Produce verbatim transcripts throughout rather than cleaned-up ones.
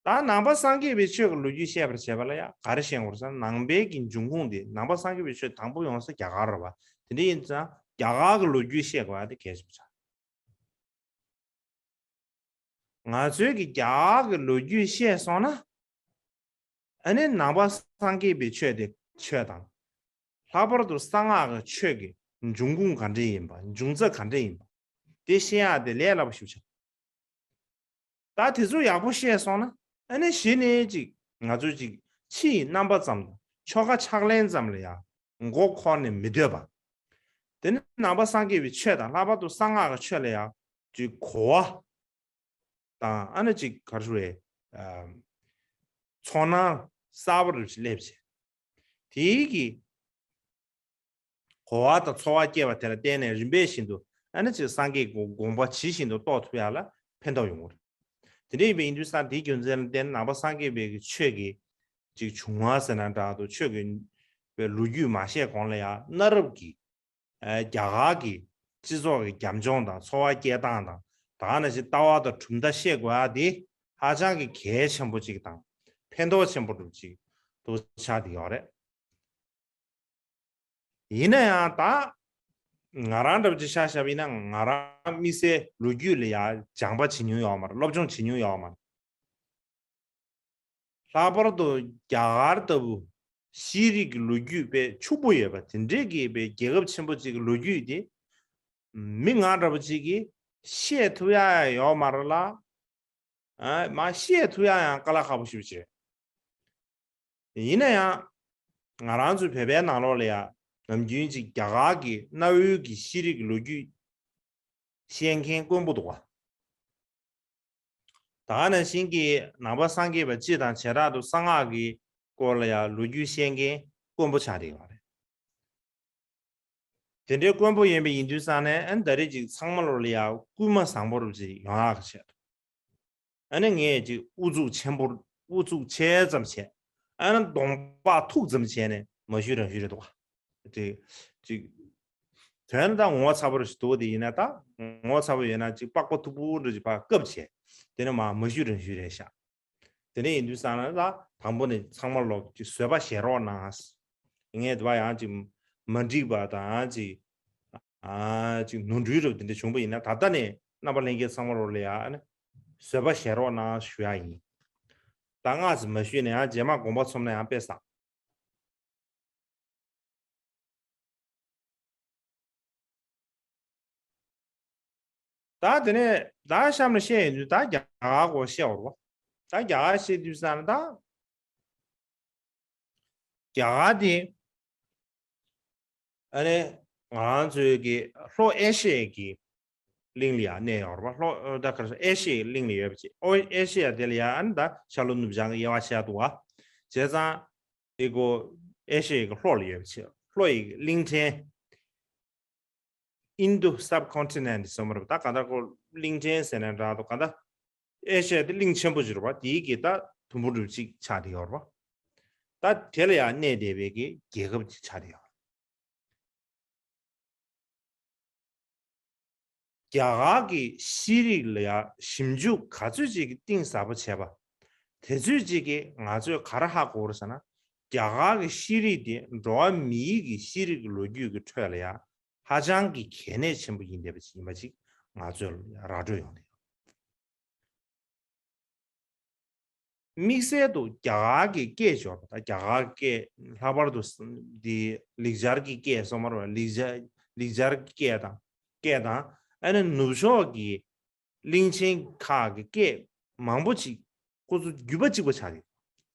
ད་ནང་པ་སངས་རྒྱས་པའི་ཆོས་ཀྱི་ལོ་རྒྱུས་བཤད་པར་བྱེད་པ་ལ་ཡང་ག་རེ་བཤད་དགོས་རེད་ཟེར་ན། ནང་པའི་གི་འབྱུང་ཁུངས་དེ་ནང་པ་སངས་རྒྱས་པའི་ཆོས་དང་པོ་ཡོང་ས་རྒྱ་གར་རེད་བ། དེ་འདྲ་ཡིན་ཙང་རྒྱ་གར་གྱི་ལོ་རྒྱུས་བཤད་དགོས་ཡ་དེ་གལ་ཆེན་པོ་ཆགས། ང་ཚོའི་གི་རྒྱ་གར་གྱི་ལོ་རྒྱུས་བཤད་སོང་ན། ཨ་ནི་ནང་པ་སངས་རྒྱས་པའི་ཆོས་དེ་ཆོས་དང་། ལྷག་པར་དུ་གསང་སྔགས་ཀྱི་ཆོས་ཀྱི་འབྱུང་ཁུངས་ག་འདྲས་ཡིན་པ། འབྱུང་རྩ་ག་འདྲས་ཡིན་པ། དེ་ཤེས་ཡག་དེ་ལས་སླ་པོ་ཞིག་ཆགས། ད་དེ་ཚོ་ཡག་པོ་ཤེས་སོང་ན། ཨ་ནི་གཞི་ནས་ཅིག་ང་ཚོ་ཅིག་ཕྱི་ཡི་རྣམ་པ་ཙམ་དང་ཆོ་ག་ཕྱག་ལེན་ཙམ་ལ་ཡང་མགོ་འཁོར་ནས་མི་སྡོད་པ། དེ་ནི་ནང་པ་སངས་རྒྱས་པའི་ཆོས་དང་། ལྷག་པར་དུ་གསང་སྔགས་ཀྱི་ཆོས་ལ་ཡང་ཅིག་གོ་བ་དང་། ཨ་ནི་ཅིག་ག་རེ་ཞུ་དགོས་རེད། ཨ། ཚོར་སྣང་གསར་པ་རུ་ཅིག་སླེབས་བྱས། དེའི་གི་གོ་བ་དང་ཚོར་བ་སྐྱེས་པ་དེ་ལ་བརྟེན་ནས་རིམ་པས་བཞིན་དུ་ཨ་ནི་ཅིག་སངས་རྒྱས་ཀྱི་དགོངས་པ་ཇི་བཞིན་དུ་རྟོགས་ཐུབ་ཡག་ལ་ཕན་ཐོགས་ཡོང་གི་རེད། དེ་འདྲ་ཡིན་པ་ཡིན་དུས་ཙང་དེའི་རྒྱུ་མཚན་ལ་བརྟེན་ནས་ནང་པ་སངས་རྒྱས་པའི་གི་ཆོས་ཀྱི་ཅིག་བྱུང་བ་ཟེར་ན་འདྲ་འདུག་ཆོས་ཀྱི་པའི་ལོ་རྒྱུས་མ་བཤད་གོང་ལ་ཡང་གནའ་རབས་ཀྱི་ཨ། རྒྱ་གར་གྱི་སྤྱི་ཚོགས་ཀྱི་རྒྱབ་ལྗོངས་དང་། འཚོ་བ་སྐྱེལ་སྟངས་དང་། ད་ག་ནང་བཞིན་ལྟ་བ་དང་གྲུབ་མཐའ་ཤེས་དགོས་ཡ་དེ་ཧ་ཅང་གི་གལ་ཆེན་པོ་ཅིག་དང་ཕན་ཐོགས་ཆེན་པོ་འདྲ་ཅིག་ཏུ་ཆགས་བསྡད་ཡོད་རེད། ཡིན་ན་ཡང་ད་ང་རང་འདྲ་པོ་ཅིག་ཆ་བཞག་པ་ཡིན་ན། ང་རང་དམིགས་བསལ་ལོ་རྒྱུས་ལ་ཡ་སྦྱངས་པ་བྱེད་མྱོང་ཡོད་མ་རེད། སློབ་སྦྱོང་བྱེད་མྱོང་ཡོད་མ་རེད། ལྷག་པར་དུ་རྒྱ་གར་ལྟ་བུ་ཤེས་རིག་གི་ལོ་རྒྱུས་དཔེ་ཕྱུག་པོ་ཡོད་པ་དེ་འདྲའི་གི་དཔེ་རྒྱལ་ཁབ་ཆེན་པོ་ཅིག་གི་ལོ་རྒྱུས་དེ། མི་ང་འདྲ་པོ་ཅིག་གིས་ཤེས་ཐུབ་ཡ་ཡོད་མ་རེད་ལ། ཨ། མ་ཤེས་ཐུབ་ཡ་ཡང་དཀའ་ལས་ཁག་པོ་ཞེ་པོ་ཅིག་རེད། ཡིན་ན་ཡང་ང་རང་ཚོའི་བོད་པའི་ནང་ལོགས་ལ་ཡ་ནམ་རྒྱུན་ཅིག་རྒྱ་གར་གྱི་གནའ་བོའི་གི་ཤེས་རིག་གི་ལོ་རྒྱུས་བཤད་མཁན་དཀོན་པོ་འདུག་བ། ད་ག་ནང་བཞིན་གྱི་ནང་པ་སངས་རྒྱས་པ་སྤྱི་དང་བྱེ་བྲག་ཏུ་གསང་སྔགས་ཀྱི་སྐོར་ལ་ཡང་ལོ་རྒྱུས་བཤད་མཁན་དཀོན་པོ་ཆགས་བསྡད་ཡོད་རེད། དེ་འདྲའི་དཀོན་པོ་ཡིན་པ་ཡིན་དུས་ཙང་ནས། ཨ། ད་རེས་ཅིག་ཚང་མ་ལོ་ལ་ཡང་སྐུལ་མ་བཟང་པོ་རུ་ཅིག་ཡོང་ཡག་གི་ཆེད་དུ། ཨ་ནི་ངས་ཅིག་ཨུ་ཚུགས་ཆེན་པོ། ཨུ་ཚུགས་ཆེ་ཙམ་བྱས། ཨ་ནི་གདོང་པགས་མཐུག་ཙམ་བྱས་ནས་མ་ཞུས་རང་ཞུས་རེད་འདུག་བ། དེ་ཅིག་དོན་ད་ངོ་ཚ་པོ་རུ་ཞིག་འདུག་དེ་ཡིན་ན། ད་ངོ་ཚ་པོ་ཡོད་ན་ཅིག་པགས་པ་མཐུག་པོ་འདྲ་ཅིག་ཕར་བཀབ་བྱས། དེ་ནས་མ་མ་ཞུས་རང་ཞུས་རེད་ཤག་དེ་འདྲ་ཡིན་དུས་ཙང་ལ། ད་དང་པོ་ནས་ཚང་མ་ལོག་ཅིག་བཟོད་པ་བཞེས་རོགས་གནང་། ངས་དེ་བ་ཡང་ཅིག་མ་འགྲིག་པ་དང་། ཅིག་ཨ་ཅིག་ནོར་འཁྲུལ་རབ་དེ་འདྲ་བྱུང་པ་ཡིན་ན། ད་ལྟ་ནས་རྣམ་པ་ལྷན་རྒྱས་ཚང་མ་ལོག་ལ་ཡང་བཟོད་པ་བཞེས་རོགས་གནང་ཞུ་ཡ་ཡིན། ད་སྔ་ཙམ་མ་ཞུས་ནས་ཡང་རྗེས་མ་དགོངས་པ་ཚོམ་ན་ཡང་དཔེ་བཟང་། ད་དེ་ནས་ད་གཤམ་ལ་བཤད་ཡོང་དུས། ད་རྒྱ་གར་སྐོར་བཤད་པ་རེད་བ། ད་རྒྱ་གར་བཤད་དུས་ཙང་ལ། ད་རྒྱ་གར་དེ་ཨ་ནི་ང་རང་ཚོའི་གི་ལྷོ་ཨེ་ཤི་ཡའི་གི་གླིང་ལ་ཡང་གནས་ཡོད་རེད་བ། ལྷོ། ད་ག་རེ་ཟེར། ཨེ་ཤི་ཡའི་གླིང་ལ་ཡོད་པ་ཅིག་ཨོ། ཨེ་ཤི་ཡ་དེ་ལ་ཡང་། ཨ་ནི་ད་ཤར་ལྷོ་ནུབ་བྱང་གི་དབྱེ་བ་ཕྱེ་འདུག་བ། བྱས་ཙང་དེ་ཀོ་ཨེ་ཤི་ཡའི་གི་ལྷོ་ལ་ཡོད་པ་ཅིག་ལྷོ་ཡི་གླིང་ཕྲན། Indo subcontinent ཟེར་བ་རེད་བ། ད་གང་ལྟར་ཁོ་གླིང་ཕྲན་ཟེར་ན་འདྲ་འདུག་གང་ལྟར་ཨེ་ཤི་ཡ་དེ་གླིང་ཆེན་པོ་ཅིག་རེད་བ། དེའི་གི་ད་དུམ་བུ་འགྲུབ་ཅིག་ཆགས་བསྡད་ཡོད་རེད་བ། ད་དེ་ལ་ཡང་གནས་བསྡད་པའི་གི་རྒྱལ་ཁབ་ཅིག་ཆགས་བསྡད་ཡོད་རེད། རྒྱ་གར་གྱི་ཤེས་རིག་ལ་ཡང་ཞིབ་འཇུག་ག་ཚོད་ཅིག་གི་གཏིང་ཟབ་པོ་བྱས་པ། དེ་ཚོད་ཅིག་གིས་ང་ཚོས་ག་རེ་ཧ་གོ་རེད་ཟེར་ན། རྒྱ་གར་གྱི་ཤེས་རིག་དེ་འགྲོ་བ་མིའི་གི་ཤེས་རིག་གི་ལོ་རྒྱུས་ཀྱི་ཁྲོད་ལ་ཡང་ཧ་ཅང་གི་གལ་གནད་ཆེན་པོ་ཡིན་བསྡད་པ་ཅིག་ཡིན་པ་ཅིག་ང་ཚོས་ར་སྤྲོད་ཡོང་བསྡད་ཡོད། དམིགས་བསལ་དུ་རྒྱ་གར་གྱི་སྐད་ཅོར་བ་དང་། རྒྱ་གར་སྐད། ལྷག་པར་དུ་འདི་ལེགས་སྦྱར་གྱི་སྐད་སོགས་མ་རེད་བ། ལེགས་སྦྱར། ལེགས་སྦྱར་གྱི་སྐད་དང་། སྐད་དང་། ཨ་ནི་ནུབ་ཕྱོགས་ཀྱི་གླིང་ཆེན་ཁག་གི་སྐད་མང་པོ་ཅིག་ཁོ་ཚོ་རྒྱུད་པ་གཅིག་པ་ཆགས་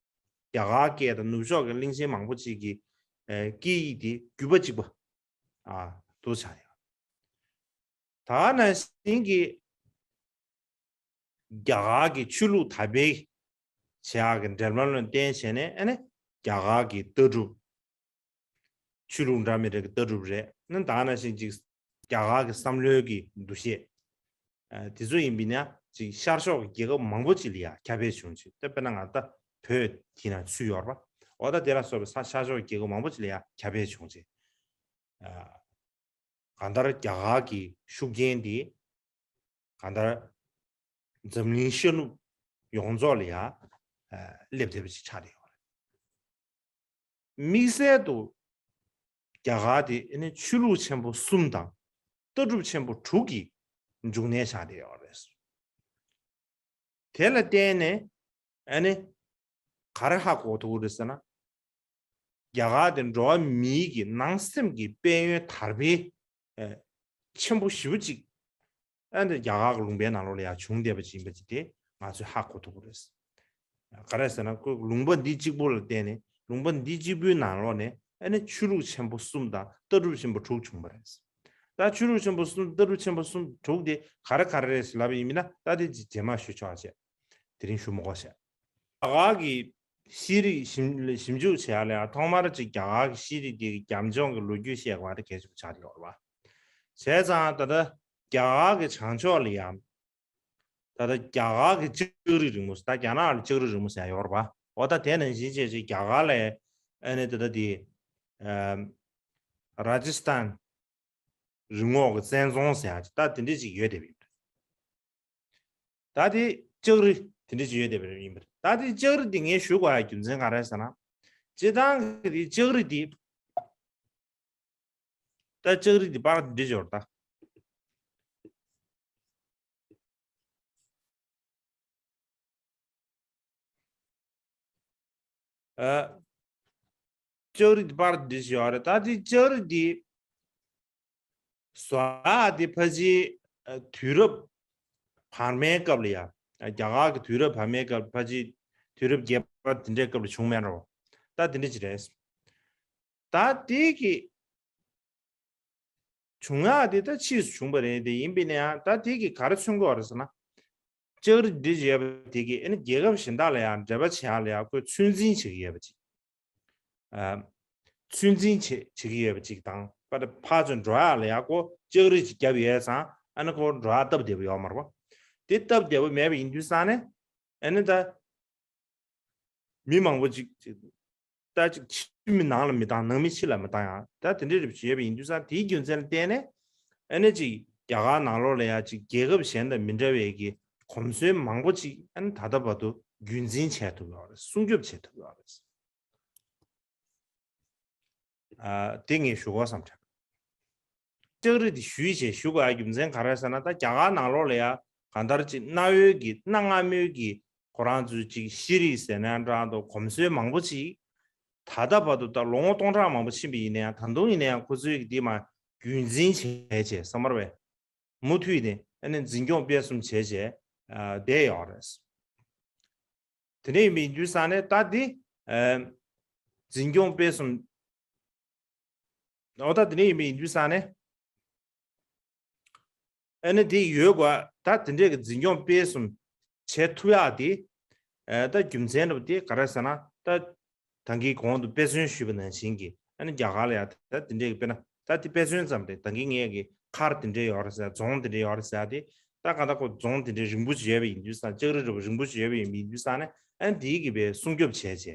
ཡོད། རྒྱ་གར་སྐད་དང་ནུབ་ཕྱོགས་ཀྱི་གླིང་ཆེན་མང་པོ་ཅིག་གི་ཨ་སྐད་ཡིག་དེ་རྒྱུད་པ་གཅིག་པ། ཨ། དུ་ཆགས་ཡོད། ད་ནང་བཞིན་གྱི་རྒྱ་གར་གྱི་ཆོས་ལུགས་དར་སྤེལ་བྱེད་ཡག་གི་འབྲེལ་བ་ལ་བརྟེན་བྱས་ནས། ཨ་ནི་རྒྱ་གར་གྱི་ལྟ་གྲུབ། ཆོས་ལུགས་འདྲ་མི་འདྲ་གི་ལྟ་གྲུབ་རེད། ཨ་ནི་ད་ནང་བཞིན་ཅིག་རྒྱ་གར་གྱི་བསམ་བློའི་གི་འདུ་ཤེས། ཨ། དེ་ཚོ་ཡིན་པ་ཡིན་ན་ཅིག་ཤར་ཕྱོགས་ཀྱི་རྒྱལ་ཁབ་མང་པོ་ཅིག་ལ་ཡང་ཁྱབ་སྤེལ་བྱུང་ཅིག་ད་དཔེར་ན་ང་ད་བོད་དེ་ནང་ཚུད་ཡོད་རེད་པ། འོ། ད་དེ་ལ་སོགས་པའི་ས། ཤར་ཕྱོགས་ཀྱི་རྒྱལ་ཁབ་མང་པོ་ཅིག་ལ་ཡང་ཁྱབ་སྤེལ་བྱུང་ཅིག་ཨ། གང་ལྟར་རྒྱ་གར་གྱི་ཤུགས་རྐྱེན་དེ་གང་ལྟར་འཛམ་གླིང་ཤར་ནུབ་ཡོངས་རྫོགས་ལ་ཡང་ སླེབས་བསྡད་པ་ཅིག་ཆགས་བསྡད་ཡོད་རེད། དམིགས་བསལ་དུ་རྒྱ་གར་དེ་ཨ་ནི་ཆོས་ལུགས་ཆེན་པོ་གསུམ་དང་ལྟ་གྲུབ་ཆེན་པོ་དྲུག་གི་འབྱུང་གནས་ཆགས་བསྡད་ཡོད་རེད། དེ་ལ་བརྟེན་ནས་ཨ་ནི་ག་རེ་ཧ་གོ་ཐུབ་ཀྱི་རེད་ཟེར་ན། རྒྱ་གར་དེ་འགྲོ་བ་མིའི་གི་ནང་སེམས་ཀྱི་དཔལ་ཡོན་དར་འཕེལ་ཆེན་པོ་ཞེ་པོ་ཅིག་ཨ་ནི་རྒྱ་གར་གྱི་ལུང་པའི་ནང་ལོགས་ལ་ཡང་བྱུང་བསྡད་པ་ཅིག་ཡིན་པ་ཅིག་དེ་ང་ཚོས་ཧ་གོ་ཐུབ་ཀྱི་རེད། ག་རེ་ཟེར་ན་ཁོས་ལུང་པ་འདི་གཅིག་པུ་ལ་བརྟེན་ནས་ལུང་པ་འདི་གཅིག་པུའི་ནང་ལོགས་ནས་ཨ་ནི་ཆོས་ལུགས་ཆེན་པོ་གསུམ་དང་ལྟ་གྲུབ་ཆེན་པོ་དྲུག་བྱུང་བ་རེད། ད་ཆོས་ལུགས་ཆེན་པོ་གསུམ་ལྟ་གྲུབ་ཆེན་པོ་གསུམ་དྲུག་དེ་ག་རེ་ག་རེ་རེད་ཟེར་ལབ་པ་ཡིན་ན་ད་དེ་རྗེས་མ་ཞུ་ཆོག་བྱས། དེ་རིང་ཞུ་མི་དགོས་བྱས། རྒྱ་གར་གྱི་ཤེས་རིག་ཞིབ་ཞིབ་འཇུག་བྱེད་ཡ་ལ་ཡང་ཐོག་མར་ཅིག་རྒྱ་གར་གྱི་ཤེས་རིག་དེ་གི་རྒྱབ་ལྗོངས་ཀྱི་ལོ་རྒྱུས་བཤད་དགོས་པ་དེ་གལ་ཆེན་པོ་ཆགས་ཀྱི་ཡོད་རེད་བ། བྱས་ཙང་ད་ལྟ་རྒྱ་གར་གྱི་བྱང་ཕྱོགས་ལ་ཡང་ད་ལྟ་རྒྱ་གར་གྱི་ལྕགས་རི་རིང་མོ་ཟེར། ད་རྒྱ་ནག་ལ་ལྕགས་རི་རིང་མོ་ཟེར་ཡ་ཡོད་རེད་བ། འོ་ད་དེ་ནང་བཞིན་བྱས་ཅིག་རྒྱ་གར་ལ་ཨ་ནི་ད་ལྟ་དེ་ཨམ་ར་ཇི་སི་ཐན་རི་ངོགས་ཀྱི་བཙན་རྫོང་ཟེར་ཡ་ཅིག་ད་དེ་འདྲས་ཅིག་ཡོད་བསྡད་པ་ཡིན། ད་དེ་ལྕགས་རི་དེ་འདྲས་ཅིག་ཡོད་བསྡད་པ་ཡིན་པ་རེད། ད་དེ་ལྕགས་རི་དེ་ངས་ཞུ་དགོས་ཡ་རྒྱུ་མཚན་ག་རེ་ཟེར་ན། སྤྱིར་བཏང་གི་དེ་ལྕགས་རི་དེ་ད་ལྕགས་རི་དེ་པར་དེ་འདྲས་ཅིག་ཡོད་རེད་ད། ཨ། ལྕགས་རི་འདི་པར་འདི་ཞིག་ཡོད་རེད། ད་དེ་ལྕགས་རི་འདི་བཟོ་ཡག་དེ་ཕལ་ཆེར་ཨ་དུས་རབས་བར་མའི་སྐབས་ལ་ཡ། རྒྱ་གར་གྱི་དུས་རབས་བར་མའི་སྐབས་ཕལ་ཆེར་དུས་རབས་བརྒྱད་པ་དེ་འདྲའི་སྐབས་ལ་བྱུང་མེད་འགྲོ། ད་དེ་འདྲ་ཅིག་རེད། ད་དེ་གི་བྱུང་ཡག་དེ་ད་ཕྱིས་སུ་བྱུང་བ་རེད། དེ་ཡིན་པས་ན་ཡང་ད་དེ་གིས་ག་རེ་མཚོན་གྱི་ཡོད་རེད་ཟེར་ན། ལྕགས་རི་འདི་བྱས་པ་དེ་གིས་ཨ་ནི་རྒྱལ་ཁབ་གཞན་དག་ལ་ཡང་འབྲེལ་བ་བྱེད་ཡག་ལ་ཡང་ཁོས་ཚོད་འཛིན་བྱེད་ཀྱི་ཡོད་པ་ཅིག་ཨ། ཚོད་འཛིན་བྱེད་བྱེད་ཀྱི་ཡོད་པ་ཅིག་དང་། པ་ད་ཕར་ཚུར་འགྲོ་ཡག་ལ་ཡང་ཁོ་ལྕགས་རི་ཅིག་བརྒྱབ་ཡོད་ཙང་ཨ་ནི་ཁོ་འགྲོ་ཡག་སྟབས་བདེ་པོ་ཡོད་མ་རེད་པ། དེ་སྟབས་བདེ་པོ་མེད་པ་ཡིན་དུས་ཙང་ནས་ཨ་ནི་ད། མི་མང་པོ་ཅིག་ཅིག་ད་ཅིག་ཕྱི་མི་ནང་ལ་མི་བཏང་། ནང་མི་ཕྱི་ལ་མི་བཏང་ཡ། ད་དེ་འདྲའི་རིགས་བྱས་པ་ཡིན་དུས་ཙང་དེའི་རྒྱུ་མཚན་ལ་བརྟེན་ནས་ཨ་ནི་ཅིག་རྒྱ་གར་ནང་ལོགས་ལ་ཡ་ཅིག་རྒྱལ་ཁབ་གཞན་དང་མི་འདྲ་བའི་གི་གོམས་སྲོལ་མང་པོ་ཅིག་ཨ་ནི་ད་ལྟ་བར་དུ་རྒྱུན་འཛིན་བྱས་ཐུབ་ཡོད་རེད། སྲུང་སྐྱོབ་བྱས་ཐུབ་ཡོད་རེད། ཨ། དེ་ངས་ཞུ་དགོས་བསམ་དྲན། ལྕགས་རི་དེ་ཞུས་བྱས་ཞུ་དགོས་ཡ་རྒྱུ་མཚན་ག་རེ་ཟེར་ན། ད་རྒྱ་གར་ནང་ལོགས་ལ་ཡ་གང་ལྟར་ཅིག་གནའ་བོའི་གི་གནའ་སྔ་མོའི་གི་ཁོ་རང་ཚོའི་ཅིག་ཤེས་རིག་ཟེར་ན་འདྲ་འདུག་གོམས་སྲོལ་མང་པོ་ཅིག་ད་ལྟ་བར་དུ་ད་ལོ་ངོ་སྟོང་ཕྲག་མང་པོ་ཕྱིན་པ་ཡིན་ན་ཡང་ད་དུང་ཡིན་ན་ཡང་ཁོ་ཚོའི་གི་དེ་མར་རྒྱུན་འཛིན་བྱས་བྱས་བསམ་པ་རེད་པས། མུ་མཐུད་ནས་ཨ་ནི་འཛིན་སྐྱོང་སྤེལ་གསུམ་བྱས་བྱས་ཨ་བསྡད་ཡོད་རེད། དེ་འདྲ་ཡིན་པ་ཡིན་དུས་ཙང་ནས་ད་འདི་ཨ་འཛིན་སྐྱོང་སྤེལ་གསུམ། འོ་ད་དེ་འདྲ་ཡིན་པ་ཡིན་དུས་ཙང་ནས་ཨ་ནི་དེ་ཡོད་དགོས། ད་དེ་འདྲའི་གི་འཛིན་སྐྱོང་སྤེལ་གསུམ་བྱེད་ཐུབ་ཡག་དེ་ཨ་ད་རྒྱུ་མཚན་འདྲ་པོ་དེ་ག་རེ་ཟེར་ན། ད་ད་གིན་གོང་དུ་དཔེ་མཚོན་ཞུས་པ་ནང་བཞིན་གྱི་ཨ་ནི་རྒྱ་གར་ལ་ཡ་ད་དེ་འདྲའི་གི་དཔེར་ན་ད་དེ་དཔེ་མཚོན་ཙམ་རེད། ད་གིན་ངས་གི་མཁར་དེ་འདྲ་ཡོད་རེད་ཟེར། རྫོང་དེ་འདྲ་ཡོད་རེད་ཟེར། དེ་ད་གང་ལྟར་ཁོ་རྫོང་དེ་འདྲའི་རིང་པོ་ཅིག་ཡོད་པ་ཡིན་དུས་ཙང་། ལྕགས་རི་འདྲ་པོ་རིང་པོ་ཅིག་ཡོད་པ་ཡིན་དུས་ཙང་ནས་ཨ་ནི་དེའི་གི་དཔེ་སྲུང་སྐྱོབ་བྱས་བྱས་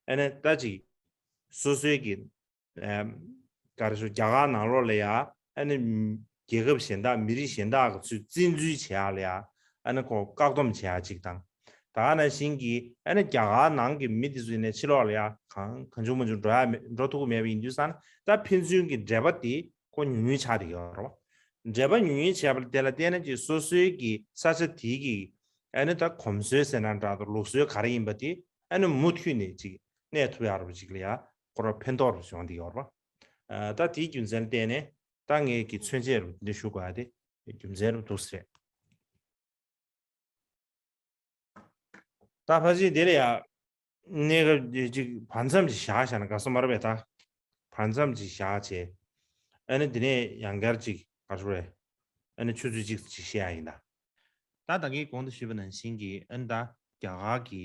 ཨ་ནི་ད་ཅིག་སོ་སོའི་གི་ཨ་ག་རེ་ཞུ། རྒྱ་གར་ནང་ལོགས་ལ་ཡ་ཨ་ནི་རྒྱལ་ཁབ་གཞན་དག་མི་རིགས་གཞན་དག་གི་ཚུར་བཙན་འཛུལ་བྱེད་ཡག་ལ་ཡ་ཨ་ནི་ཁོ་བཀག་སྡོམ་བྱེད་ཡག་ཅིག་དང་། ད་ག་ནང་བཞིན་གྱི་ཨ་ནི་རྒྱ་གར་ནང་གི་མི་དེ་ཚོ་ནས་ཕྱི་ལོགས་ལ་ཡ་གང་གང་བྱུང་མང་བྱུང་འགྲོ་ཡག་མེད། འགྲོ་ཐུབ་ཀྱི་མེད་པ་ཡིན་དུས་ཙང་ད་ཕན་ཚུན་གྱི་འབྲེལ་བ་དེ་ཁོ་ཉུང་ཉུང་ཆགས་བསྡད་ཡོད་རེད་པ། འབྲེལ་བ་ཉུང་ཉུང་བྱས་པ་དེ་ལ་བརྟེན་ནས་ཀྱི་སོ་སོའི་གི་ས་ཆ་དེའི་གི་ཨ་ནི་ད་གོམས་སྲོལ་ཟེར་ན་འདྲ་འདུག་ལུགས་སྲོལ་ག་རེ་ཡིན་པ་དེ་ཨ་ནི་མུ་མཐུད་ནས་ཅིག་གནས་ཐུབ་ཡག་རུ་ཅིག་ལ་ཡ་ཁོ་རང་ཕན་ཐོགས་རུ་བྱུང་བསྡད་ཡོད་རེད་པ། ཨ་ད་དེའི་རྒྱུ་མཚན་ལ་བརྟེན་ནས་ད་ངས་ཀྱི་མཚོན་བྱེད་རུ་འདི་ཞུ་དགོས་ཡ་དེ་རྒྱུ་མཚན་རུ་འདུག་ཟེར། ད་ཕལ་ཆེར་དེ་ལ་ཡ་གནས་སྐབས་ཅིག་བར་མཚམས་ཅིག་བཞག་བཞག་ན་དགའ་ས་མ་རེད་པས། ད་བར་མཚམས་ཅིག་བཞག་བྱས་ཨ་ནི་དེ་ནས་ཡང་བསྐྱར་ཅིག་ག་རེ་ཞུ་རེད། ཨ་ནི་ཆུ་ཚོད་གཅིག་ཅིག་བཤད་ཡ་ཡིན་ད། ད་ད་གིན་གོང་དུ་ཞུས་པ་ནང་བཞིན་གྱི་ཨ་ནི་ད་རྒྱ་གར་གྱི་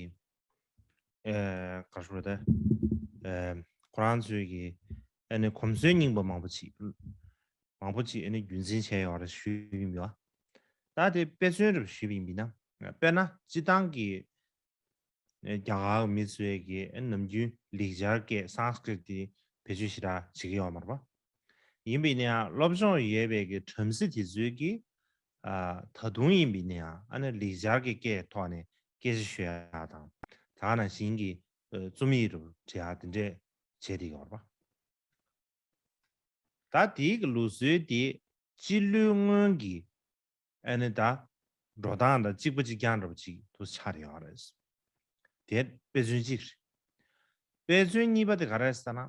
ཨ་ག་རེ་ཞུ་རེད། ད་ཨ་ཁོ་རང་ཚོའི་གི་ཨ་ནི་གོམས་སྲོལ་རྙིང་པ་མང་པོ་ཅིག་མང་པོ་ཅིག་ཨ་ནི་རྒྱུན་འཛིན་བྱས་ཡོད་རེད་ཞུས་ཡིན་པ། ད་དེ་དཔེ་མཚོན་རུ་ཞུས་པ་ཡིན་པ་ཡིན་ན། དཔེར་ན་སྤྱིར་བཏང་གི་རྒྱ་གར་མི་ཚོས་ཀྱི་ནམ་རྒྱུན་ལེགས་སྦྱར་སྐད་སཾ་སྐྲྀ་ཏ་དེ་བེད་སྤྱོད་ཞེ་དྲག་བྱེད་ཀྱི་ཡོད་མ་རེད་པ། ཡིན་པ་ཡིན་ན་ཡང་སློབ་སྦྱོང་ཡོད་པའི་གི་བྲམ་ཟེ་དེ་ཚོས་ཀྱི་ཨ་ད་དུང་ཡིན་པ་ཡིན་ན་ཡང་ཨ་ནི་ལེགས་སྦྱར་གྱི་སྐད་ཐོག་ནས་སྐད་ཆ་ཤོད་ཡ་དང་། ད་ ག་ནང་བཞིན་གྱི་རྩོམ་ཡིག་རུ་བྲིས་ཡ་དེ་འདྲས་བྱས་ཏེ་ཡོད་རེད་པ། ད་དེའི་གི་ལུགས་སྲོལ་དེ་སྤྱི་ལོའི་སྔོན་གྱི་ཨ་ནི་ད་འགྲོ་སྟངས་དང་གཅིག་པ་གཅིག་རྐྱང་འདྲ་པོ་ཅིག་ཏུ་ཆགས་ཡོད་རེད། དེ་དཔེ་མཚོན་གཅིག་རེད། དཔེ་མཚོན་གཉིས་པ་དེ་ག་རེ་ཟེར་ན།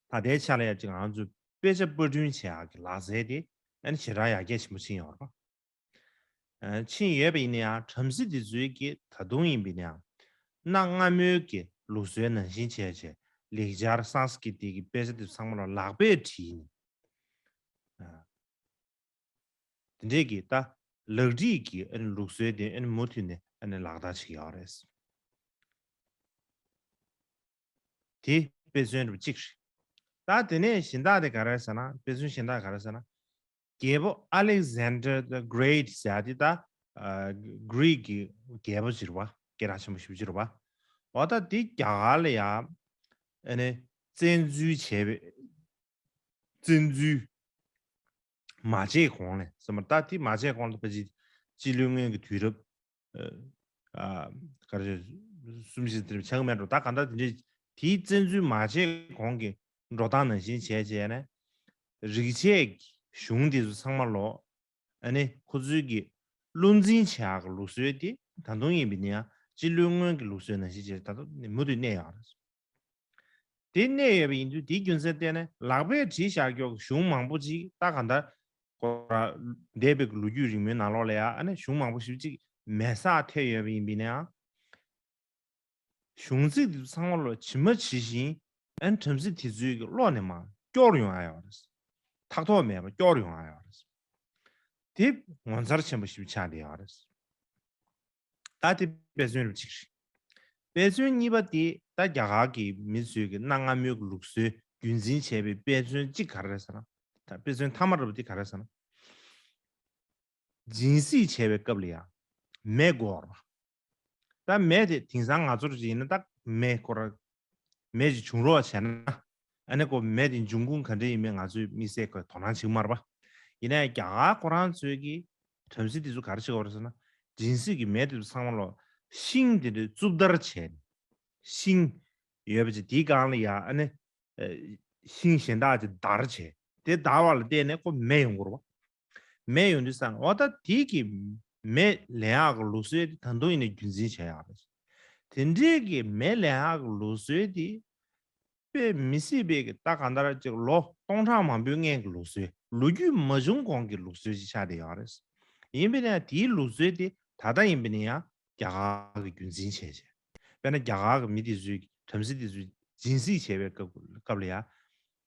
ད་ལྟའི་ཆ་ལ་ཡ་ཅིག་ང་ཚོས་དཔེ་ཆ་པར་སྐྲུན་བྱེད་ཡག་གི་ལག་རྩལ་དེ་ཨ་ནི་ཞེ་དྲག་ཡར་རྒྱས་ཆེན་པོ་ཕྱིན་ཡོད་རེད་པ། ཕྱིན་ཡོད་པ་ཡིན་ན་ཡང་བྲམ་ཟེ་དེ་ཚོའི་གི་ད་དུང་ཡིན་པ་ཡིན་ན་ཡང་གནའ་སྔ་མོའི་གི་ལུགས་སྲོལ་ནང་བཞིན་བྱས་བྱས་ལེགས་སྦྱར་སཾ་སྐྲྀ་ཏ་གི་དཔེ་ཆ་དེ་ཚང་མ་ལ་ལག་པས་བྲིས་ནས། དེ་འདྲས་ཀྱི་ད་ལག་བྲིས་ཀྱི་ཨ་ནི་ལུགས་སྲོལ་དེ་ཨ་ནི་མུ་མཐུད་ནས་ཨ་ནི་ལག་བསྟར་བྱེད་ཀྱི་ཡོད་རེད། དེ་དཔེ་མཚོན་རུ་གཅིག་རེད། ད་དེ་ནས་གཞན་དག་དེ་ག་རེ་ཟེར་ན། དཔེ་མཚོན་གཞན་དག་ག་རེ་ཟེར་ན། རྒྱལ་པོ་Alexander the Great ཟེར་ཡ་དེ་ད་Greek གི་རྒྱལ་པོ་ཅིག་རེད་པ། སྐད་གྲགས་ཆེན་པོ་ཞེ་པོ་ཅིག་རེད་པ། འོ་ད་དེ་རྒྱ་གར་ལ་ཡ་ཨ་ནི་བཙན་འཛུལ་བྱས་པའི་བཙན་འཛུལ་མ་བྱས་གོང་ལས་ཟེར་མ། ད་དེ་མ་བྱས་གོང་ལ་ཕལ་ཆེར་སྤྱི་ལོའི་སྔོན་གྱི་དུས་རབས་ཨ་ག་རེ་གསུམ་བཞི་དེ་ཆགས་ཀྱི་མེད་འགྲོ། ད་གང་ལྟར་དེ་འདྲའི་དེའི་བཙན་འཛུལ་མ་བྱས་གོང་གི་འགྲོ་སྟངས་ནང་བཞིན་བྱས་བྱས་ནས་རིག་བྱེད་ཀྱི་གཞུང་དེ་ཚོ་ཚང་མ་ལོ། ཨ་ནི་ཁོ་ཚོའི་གི་བློ་འཛིན་བྱེད་ཡག་གི་ལུགས་སྲོལ་དེ་ད་དུང་ཡིན་པ་ཡིན་ན་ཡང་སྤྱི་ལོའི་སྔོན་གྱི་ལུགས་སྲོལ་ནང་བཞིན་བྱས་ད་དུང་མུ་མཐུད་གནས་ཡོད་རེད། དེ་གནས་ཡོད་པ་ཡིན་དུས་དེའི་རྒྱུ་མཚན་བརྟེན་ནས་ལག་པས་བྲིས་བཞག་ཀྱོག་གི་གཞུང་མང་པོ་ཅིག་ད་གང་ལྟར་ཁོ་རང་འདས་པའི་གི་ལོ་རྒྱུས་རིང་མོའི་ནང་ལོགས་ལ་ཡང་ཨ་ནི་གཞུང་མང་པོ་ཞིག་ཅིག་མེ་སྲེག་ཐེབས་ཡོད་པ་ཡིན་པ་ཡིན་ན་ཡང་། གཞུང་ཚིག་དེ་ཚོ་ཚང་མ་ལོ་ཇི་མ་ཇི་བཞིན་ཨ་ནི་བྲམ་ཟེ་དེ་ཚོའི་གི་བློ་ནས་མར་སྐྱོར་ཡོང་ཨ་ཡོད་རེད། ཐག་ཐོག་མེད་པ་སྐྱོར་ཡོང་ཨ་ཡོད་རེད། དེ་ངོ་མཚར་ཆེན་པོ་ཞིག་ཆགས་བསྡད་ཡོད་རེད། ད་དེ་དཔེ་མཚོན་རུ་གཅིག་རེད། དཔེ་མཚོན་གཉིས་པ་དེ་ད་རྒྱ་གར་གྱི་མི་ཚོས་ཀྱི་གནའ་སྔ་མོའི་གི་ལུགས་སྲོལ་རྒྱུན་འཛིན་བྱས་པའི་དཔེ་མཚོན་གཅིག་ག་རེ་རེད་ཟེར་ན། ད་དཔེ་མཚོན་མཐའ་མ་རུ་དེ་ག་རེ་རེད་ཟེར་ན། སྦྱིན་སྲེག་བྱས་པའི་སྐབས་ལ་ཡང་མེ་དགོས་རེད། ད་མེ་དེ་དེང་སང་ང་ཚོར་ཡིན་ན་ད་མེ་ཁོ་ར་མེ་ཅིག་བྱུང་རོགས་བྱས་ན། ཨ་ནི་ཁོ་མེ་དེ་འབྱུང་ཁུངས་ག་འདྲ་ཡིན་མིན་ང་ཚོས་དམིགས་བསལ་ཁོས་དོ་སྣང་བྱེད་ཀྱི་མ་རེད་པ། ཡིན་ན་ཡང་རྒྱ་གར་ཁོ་རང་ཚོའི་གི་བྲམ་ཟེ་དེ་ཚོ་ག་རེ་བྱེད་ཀྱི་ཡོད་རེད་ཟེར་ན། སྦྱིན་སྲེག་གི་མེ་དེ་ཚོ་ཚང་མ་ལོ་ཤིང་དེ་འདྲའི་རྩུབ་བརྡར་བྱས་ནས། ཤིང་ཡོད་པ་ཅིག་དེའི་སྒང་ལ་ཡང་ཨ་ནི་ཤིང་གཞན་དག་ཅིག་བརྡར་བྱས། དེ་བརྡར་བ་ལ་བརྟེན་ནས་ཁོ་མེ་ཡོང་གི་རེད་པ། མེ་ཡོང་དུས་ཙང་འོ་ད་དེ་གི་མེ་ལེན་ཡག་གི་ལུགས་སྲོལ་དེ་ད་དུང་ཡིན་ན་རྒྱུན་འཛིན་བྱས་ཡག་རེད། དེ་འདྲའི་གི་མེ་ལེན་ཡག་གི་ལུགས་སྲོལ་དེ་དཔེ་མི་སྲིད་པའི་གི་ད་གང་ལྟར་ཅིག་ལོ་སྟོང་ཕྲག་མང་པོའི་སྔོན་གྱི་ལུགས་སྲོལ། ལོ་རྒྱུས་མ་བྱུང་གོང་གི་ལུགས་སྲོལ་ཅིག་ཆགས་བསྡད་ཡོད་རེད། ཡིན་པས་ན་དེའི་ལུགས་སྲོལ་དེ་ད་ལྟ་ཡིན་པས་ན་ཡང་རྒྱ་གར་གི་རྒྱུན་འཛིན་བྱས་བྱས། དཔེར་ན་རྒྱ་གར་གི་མི་དེ་ཚོས་བྲམ་ཟེ་དེ་ཚོས་སྦྱིན་སྲེག་བྱས་པའི་སྐབས་སྐབས་ལ་ཡང་།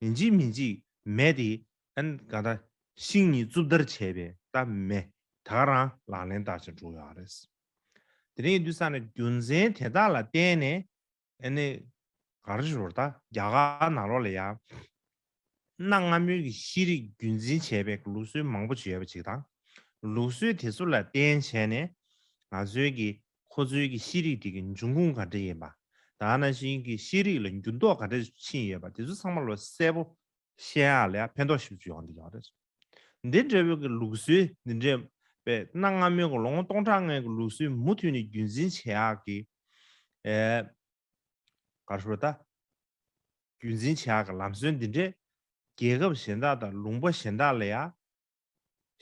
ཡིན་གཅིག་མིན་གཅིག་མེ་དེ་ཨན་ག་ད་ཤིང་གཉིས་རྩུབ་བརྡར་བྱས་པའི་ད་མེ་ད་ག་རང་ལག་ལེན་བསྟར་བྱས་འགྲོ་ཡོད་རེད། དེ་རིང་ཡིན་དུས་ཙང་ནས་རྒྱུ་མཚན་དེ་དག་ལ་བརྟེན་ནས། ཨ་ནི་ག་རེ་ཞུ་དགོས་རེད། ད་རྒྱ་གར་ནང་ལོགས་ལ་ཡང་གནའ་སྔ་མོའི་གི་ཤེས་རིག་རྒྱུན་འཛིན་བྱས་པའི་ལུགས་སྲོལ་མང་པོ་ཅིག་ཡོད་པ་ཅིག་དང་། ལུགས་སྲོལ་དེ་ཚོ་ལ་བརྟེན་བྱས་ནས་ང་ཚོའི་གི་ཁོ་ཚོའི་གི་ཤེས་རིག་དེ་གི་འབྱུང་ཁུངས་ག་འདྲ་ཡིན་པ། ད་ནང་བཞིན་གི་ཤེས་རིག་ལ་འགྱུར་ལྡོག་ག་འདྲ་ཕྱིན་ཡོད་པ་དེ་ཚོ་ཚང་མ་ལ་གསལ་པོ་ཤེས་ཡག་ལ་ཡང་ཕན་ཐོགས་ཞེ་པོ་ཅིག་ཡོང་གི་ཡོད་རེད། འདི་འདྲ་བོའི་གི་ལུགས་སྲོལ་འདི་འདྲ་བའི་གནའ་སྔ་མོའི་གི་ལོ་ངོ་སྟོང་ཕྲག་སྔོན་གྱི་ལུགས་སྲོལ་མུ་མཐུད་ནས་རྒྱུན་འཛིན་བྱེད་ཡག་གི་ཨེ། ག་རེ་ཞུ་དགོས་རེད། ད་རྒྱུན་འཛིན་བྱེད་ཡག་གི་ལམ་སྲོལ་འདི་འདྲས་རྒྱལ་ཁབ་གཞན་དག་དང་ལུང་པ་གཞན་དག་ལ་ཡང་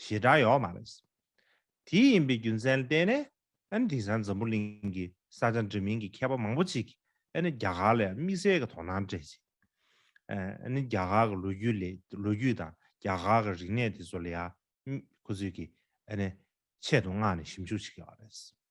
ཞེ་དྲག་ཡོད་མ་རེད། དེ་ཡིན་པའི་རྒྱུ་མཚན་ལ་བརྟེན་ནས་ཨ་ནི་དེང་སང་འཛམ་བུ་གླིང་གི་ས་ཆ་འདྲ་མིན་གྱི་མཁས་པ་མང་པོ་ཅིག་གིས་ཨ་ནི་རྒྱ་གར་ལ་ཡང་དམིགས་བསལ་གྱི་དོ་སྣང་སྤྲད་ཅིང་། ཨ་ནི་རྒྱ་གར་གྱི་ལོ་རྒྱུས་ལས་ལོ་རྒྱུས་དང་རྒྱ་གར་གྱི་རིག་གནས་དེ་ཚོ་ལ་ཡང་ཁོ་ཚོས་ཀྱིས་ཨ་ནི་ཆེད་དུ་མངགས་ནས་ཞིབ་འཇུག་བྱེད་ཀྱི་ཡོད་རེད།